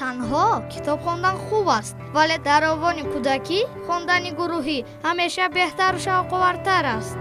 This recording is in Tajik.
Танҳо китоб хондан хуб аст, вале дар овони кӯдакӣ хондани гурӯҳӣ ҳамеша беҳтару шавқовартар аст.